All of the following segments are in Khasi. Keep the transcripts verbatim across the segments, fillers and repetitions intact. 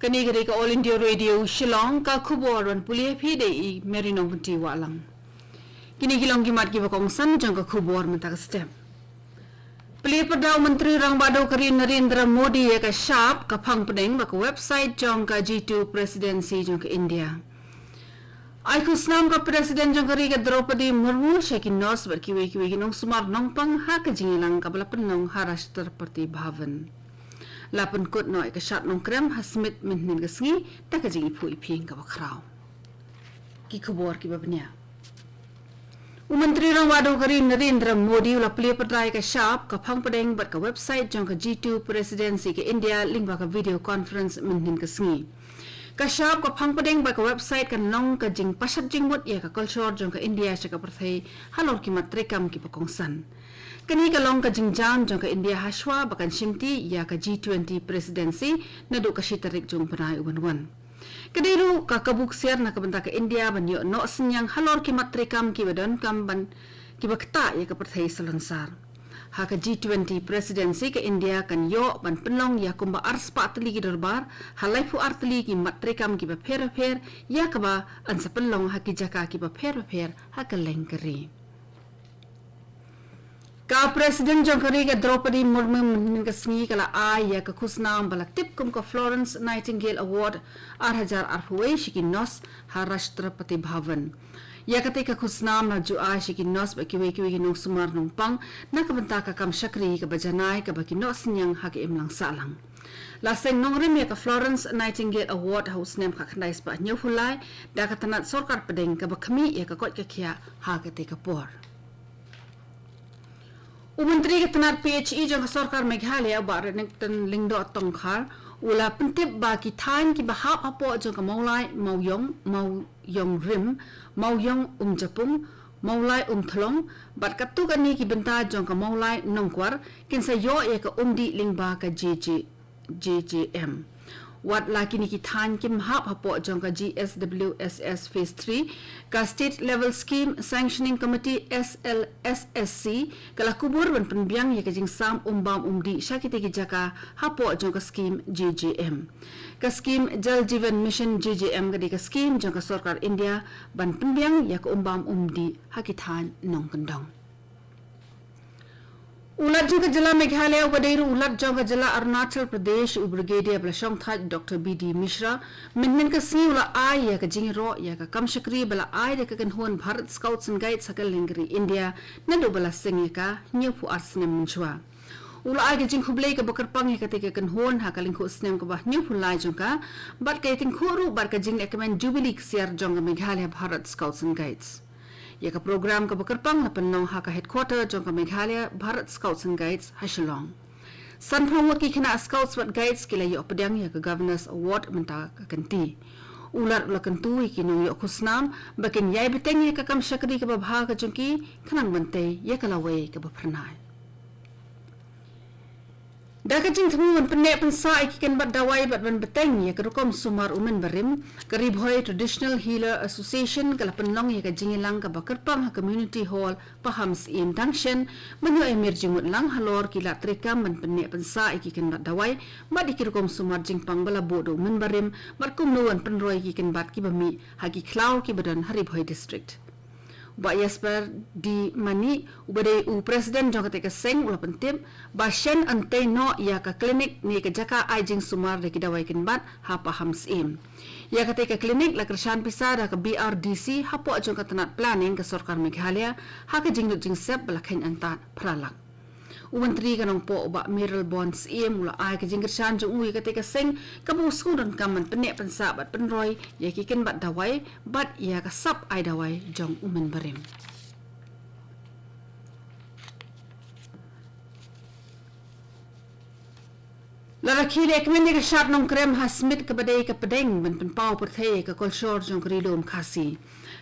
Kane ka dei ka All India Radio Shillong, ka khubor ban pule phi da i Mary Nongpynti Wahlang. Kine ki long ki mat kiba kongsan jong ka khubor mynta ka step. Plie pyrda u Myntri Rangbah Duh ka ri Narendra Modi ïa ka shap ka phang pdeng bad ka website jong ka G two Presidency jong ka India. Ai khusnam ka President jong ka ri ka Draupadi Murmu sha ki nurse bad kiwei kiwei ki nongsumar nongpang ha ka jingïalang kaba la pynlong ha Rashtrapati Bhavan. La pynkut noh ïa ka shad nongkrem ha Smit mynhynnin ka sngi da ka jingiphuh iphieng kaba khraw. Ki khubor kiba bniah. U Myntri Rangbah Duh ka ri Narendra Modi u la plie pyrda ïa ka shap ka phang pdeng bad ka website jong ka G two Presidency ka India lyngba ka video conference mynhynnin ka sngi. Ka shap ka phang pdeng bad ka website kan long ka jingpashat jingmut ïa ka culture jong ka India sha ka pyrthei halor ki mat treikam kiba kongsan. Kane ka long ka jingjam jong ka India hashwa ba kan shimti ïa ka G twenty Presidency naduh ka shi tarik jong u bnai uban wan. Ka dei ruh ka kabu ksiar na ka bynta ka India ban ïoh noh synñiang halor ki mat treikam kiba donkam ban kiba ktah ïa ka pyrthei salonsar. Ha ka G twenty Presidency ka India kan ïoh ban pynlong ïa kumba arspah tylli ki dorbar ha laiphew ar tylli ki mat treikam kiba pher bapher, ïa kaba yn sa pynlong ha ki jaka kiba pher bapher ha kylleng ka ri. Ka President jong ka ri ka Draupadi Murmu mynhynnin ka sngi ka la ai ïa ka khusnam ba la tip kum ka Florence Nightingale Award ar hajar arphew wei sha ki nurse ha Rashtrapati Bhavan. Ïa katei ka khusnam la ju ai sha ki nurse bad kiwei kiwei ki nongsumar nongpang na ka bynta ka kam shakri kaba janai kaba ki noh synñiang ha ka imlang sahlang. La seng nongrim ïa ka Florence Nightingale Award ha u snem khatkhyndai spah hynñiewphew lai da ka tnat sorkar pdeng kaba khmih ïa ka koit ka khiah ha katei ka por. U Myntri ka tnat P H E jong ka sorkar Meghalaya, u Bah Renikton Lyngdoh Tongkhar, u la pyntip ba ki thaiñ kiba hap hapoh jong ka Mawlai Mawiong, Mawiong Rim, Mawiong Umjapung, Mawlai Umthlong bad katto katne ki bynta jong ka Mawlai Nongkwar kin sa ïoh ïa ka umdih lyngba ka J J, J J M. Wat la kine ki thaiñ kim hap hapoh jong ka G S W S S Phase three, ka State Level Scheme Sanctioning Committee, S L S S C, ka la kubur ban pynbiang ïa ka jingsam um bam um dih sha kitei ki jaka hapoh jong ka skim J J M. Ka skim Jal Jeevan Mission, J J M, ka dei ka skim jong ka sorkar India ban pynbiang ïa ka um bam um dih ha ki thaiñ nongkyndong. U Lat jong ka jylla Meghalaya uba dei ruh u Lat jong ka jylla Arunachal Pradesh, u Brigadier ba la shongthait Doctor B D Mishra, mynhynnin ka sngi u la ai ïa ka jingïaroh ïa ka kam shakri ba la ai da ka kynhun Bharat Scouts and Guides ha kylleng ka ri India naduh ba la seng ïa ka hynñiewphew ar snem mynshuwa. U la ai ka jingkhublei kaba kyrpang ïa katei ka kynhun ha ka lyngkhuh snem kaba hynñiewphew lai jong ka bad ka ïatyngkhuh ruh bad ka jinglehkmen Jubilee ksiar jong ka Meghalaya Bharat Scouts and Guides. Ïa ka program kaba kyrpang la pynlong ha ka headquarter jong ka Meghalaya Bharat Scouts and Guides ha Shillong. Sanphew ngut ki khynnah Scouts bad Guides ki la ïoh pdiang ïa ka Governor's Award mynta ka kynti. U Lat u la kyntu ïa ki nongïoh khusnam ba kin ïai bteng ïa ka kam shakri kaba bha ka jong ki khnang ban tei ïa ka lawei kaba phyrnai. Da ka jingthmu ban pynneh pynsah ïa ki kynbat dawai bad ban bteng ïa ka rukom sumar u mynbarim, ka Ri Bhoi Traditional Healer Association ka la pynlong ïa ka jingïalang kaba kyrpang ha Community Hall Pahamsyiem dang shen ban ïoh ïamir jingmut lang halor ki lad treikam ban pynneh pynsah ïa ki kynbat dawai bad ïa ki rukom sumar jingpang ba la buh da u mynbarim bad kumno ban pynroi ïa ki kynbat kiba mih ha ki khlaw kiba don ha Ri Bhoi District. Bah Yasper D Manik, uba dei u President jong katei ka seng, u la pyntip ba shen yn tei noh ïa ka klinik ne ka jaka ai jingsumar da ki dawai kynbat ha Pahamsyiem. Ïa katei ka klinik la kyrshan pisa da ka B R D C hapoh jong ka tnat Planning ka Sorkar Meghalaya ha ka jinglut jingsep ba la kheiñ antad phra lak. U Myntri ka Nongpoh, u Bah Mayralborn Syiem, u la ai ka jingkyrshan jong u ïa katei ka seng kaba u sngewdonkam ban pynneh pynsah bad pynroi ïa ki kynbat dawai bad ïa ka sap ai dawai jong u mynbarim. La rakhe lehkmen ïa ka shad nongkrem ha Smit kaba dei ka pdeng ban pynpaw pyrthei ïa ka kolshor jong ka Ri Lum Khasi.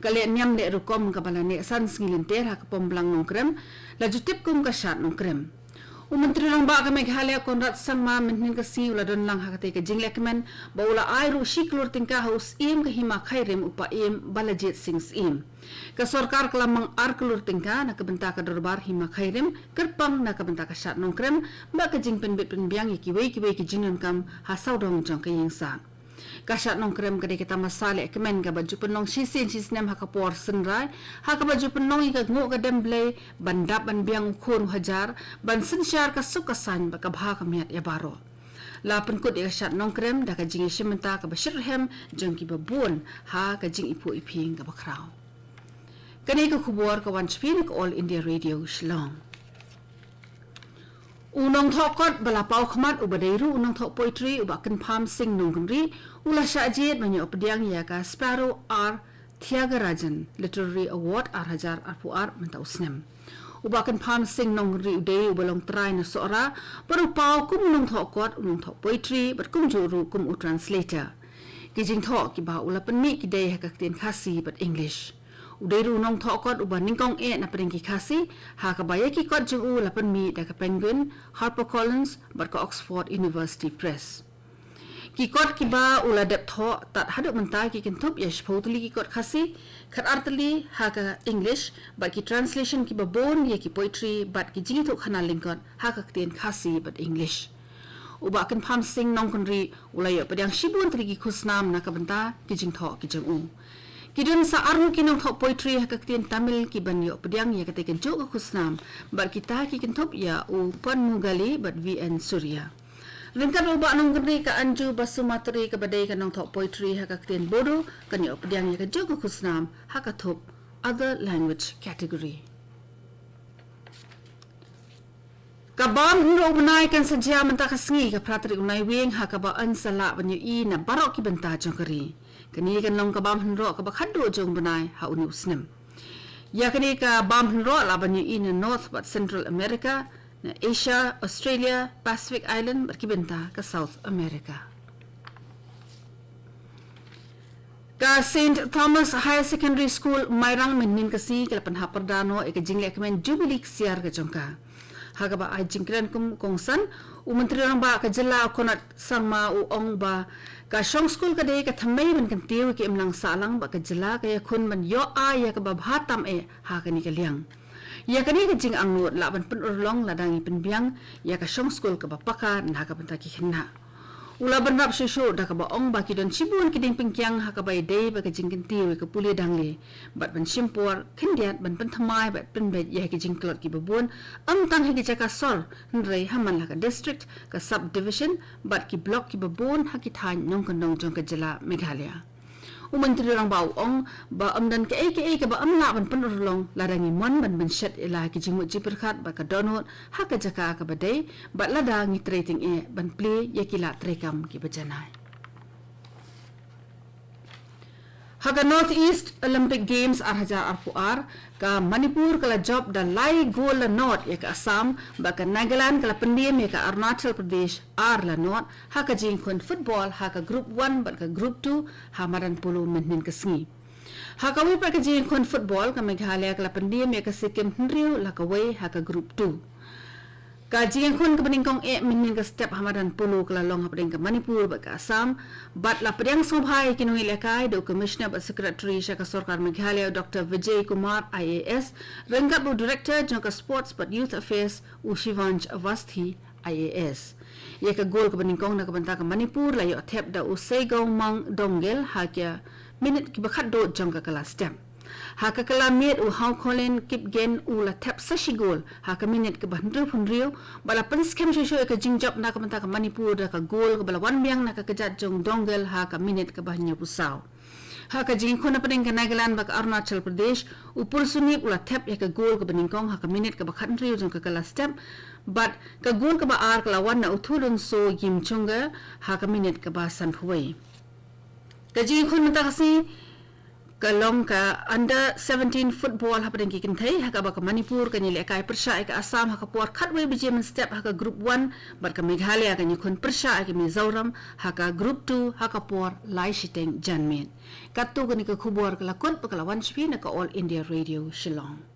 Ka leh niam leh rukom kaba la neh san sngi lynter ha ka Pomblang Nongkrem la ju tip kum ka shad nongkrem. U Myntri Rangbah ka Meghalaya Conrad Sangma mynhynnin ka sngi u la don lang ha katei ka jinglehkmen bad u la ai ruh shi klur tyngka ha u Syiem ka Hima Khyrim u Paiem Balajied Singh Syiem. Ka sorkar ka la mang ar klur tyngka na ka bynta ka dorbar Hima Khyrim kyrpang na ka bynta ka shad nongkrem bad ka jingpynbit pynbiang ïa kiwei kiwei ki jingdonkam ha sawdong jong ka ïingsad. Ka Shad Nongkrem ka dei ka tamasa lehkmen kaba ju pynlong shisien shisnem ha ka por synrai, ha kaba ju pynlong ïa ka nguh ka dem blei ban dap ban biang u khun u hajar, ban synshar ka suk ka saiñ bad ka bha ka miat ïa baroh. La pynkut ïa ka Shad Nongkrem da ka jingïashim bynta kaba shitrhem jong kiba bun ha ka jingïaphuh ïaphieng kaba khraw. Kane ka khubor ka wan sha phi na ka All India Radio Shillong. U nongthoh kot ba la paw khmat uba dei ruh u nongthoh poetry u Bah Kynpham Sing Nongkynrih u la shah jied ban ïoh pdiang ïa ka Sparrow R Thiagarajan Literary Award ar hajar arphew ar mynta u snem. U Bah Kynpham Sing Nongkynrih u dei uba long trai na Sohra bad u paw kum u nongthoh kot, u nongthoh poetry bad kumjuh ruh kum u translator. Ki jingthoh kiba u la pynmih ki dei ha ka ktien Khasi bad English. U dei ruh u nongthoh kot uba nyngkong eh na pdeng ki Khasi, ha kaba ïa ki kot jong u la pynmih da ka Penguin, HarperCollins bad ka Oxford University Press. Ki kot kiba u la dep thoh tad haduh mynta ki kynthup ïa shiphew tylli ki kot Khasi, khatar tylli ha ka English bad ki translation kiba bun ïa ki poetry bad ki jingïathuhkhana lyngkot ha ka ktien Khasi bad English. U Bah Kynpham Sing Nongkynrih u la ïoh pdiang shibun tylli ki khusnam na ka bynta ki jingthoh ki jong u. Ki don sa arngut ki nongthoh poetry ha ka ktien Tamil kiban ïoh pdiang ïa katei kajuh ka khusnam bad kita ki kynthup ïa u Ponmugali bad V N Surya. Ryngkat u Bah Nongkynrih, ka Anju Basumatary kaba dei ka nongthoh poetry ha ka ktien Bodo kan ïoh pdiang ïa kajuh ka khusnam ha ka thup Other Language category. Ka bam hynroh u bnai kan sa jia mynta ka sngi ka phra tarik u Naiwieng ha kaba yn sa lah ban ïohi na baroh ki bynta jong ka ri. Kane kan long ka bam hynroh kaba khatduh jong u bnai ha une u snem. Ïa kane ka bam hynroh lah ban ïohi na North bad Central America, na Asia, Australia, Pacific Island bad ki bynta ka South America. Ka Saint Thomas Higher Secondary School Mairang mynhynnin ka sngi ka la pynhap pyrda noh ïa ka jinglehkmen Jubilee ksiar ka jong ka. Ha kaba ai jingkren kum u kongsan, u Myntri Rangbah ka jylla u Conrad Sangma u ong ba ka shong skul ka dei ka thymmei ban kyntiew ïa ka imlang sahlang bad ka jylla ka ïakhun ban ïoh ai ïa kaba bha tam eh ha kane ka liang. Ïa kane ka jingangnud lah ban pynurlong lada ngi pynbiang ïa ka shong skul kaba paka na ka bynta ki khynnah. U la bynrap shuh shuh da kaba ong ba ki don shibun ki diengpyngkiang ha kaba ïadei bad ka jingkyntiew ïa ka pule dangle bad ban shim por khyndiat ban pynthymmai bad pynbeit ïa ki jingtlot kiba bun, ym tang ha ki jaka sor hynrei ha man la ka district, ka sub division bad ki block kiba bun ha ki thaiñ nongkyndong jong ka jylla Meghalaya. U Myntri Rangbah u ong ba ym don kaei kaei kaba ym lah ban pynurlong lada ngi mon ban pynshet ïa la ki jingmut jingpyrkhat bad ka dohnud ha ka jaka kaba dei bad lada ngi trei tyngeh ban plie ïa ki lad treikam kiba janai. Ha ka North East Olympic Games ar hajar arphew ar, ka Manipur ka la jop da lai gol la nod ïa ka Assam, bad ka Nagaland ka la pyndem ïa ka Arunachal Pradesh ar la nod ha ka jingkhun football ha ka Group one bad ka Group two ha madan polo mynhynnin ka sngi. Ha kawei pat ka jingkhun football, ka Meghalaya ka la pyndem ïa ka Sikkim hynriew la kawei ha ka Group two. Ka jingkhun kaba nyngkong eh mynhynnin ka step ha madan polo ka la long hapdeng ka Manipur bad ka Assam, bad la pdiang sngewbha ïa ki nongïalehkai da u Commissioner bad Secretary sha ka Sorkar Meghalaya, u Doctor Vijay Kumar, I A S, ryngkat bad u Director jong ka Sports bad Youth Affairs, u Shivansh Awasthi, I A S. Ïa ka gol kaba nyngkong na ka bynta ka Manipur la ïoh thep da u Seigaomang Donggel ha ki minit kiba khatduh jong ka kylla step. Ha ka kylla miet, u Haokholen Kipgen u la thep sa shi gol ha ka minit kaba hynriewphew hynriew, bad la pynskhem shuh shuh ïa ka jingjop na ka bynta ka Manipur da ka gol kaba la wan biang na ka kjat jong Donggel ha ka minit kaba hynñiewphew saw. Ha ka jingkhun hapdeng ka Nagaland bad ka Arunachal Pradesh, u Pulsunip u la thep ïa ka gol kaba nyngkong ha ka minit kaba khathynriew jong ka kylla step, bad ka gol kaba ar ka la wan na u Thudunso Yimchunga ha ka minit kaba sanphew wei. Ka jingkhun mynta ka sngi ka long ka Under seventeen football hapdeng ki kynthei, ha kaba ka Manipur kan ïalehkai pyrshah ïa ka Assam ha ka por khatwei baje mynstep ha ka Group one, bad ka Meghalaya kan ïakhun pyrshah ïa ka Mizoram ha ka Group two ha ka por lai shiteng janmiet. Katto kane ka khubor ka la kut bad ka la wan sha phi na ka All India Radio Shillong.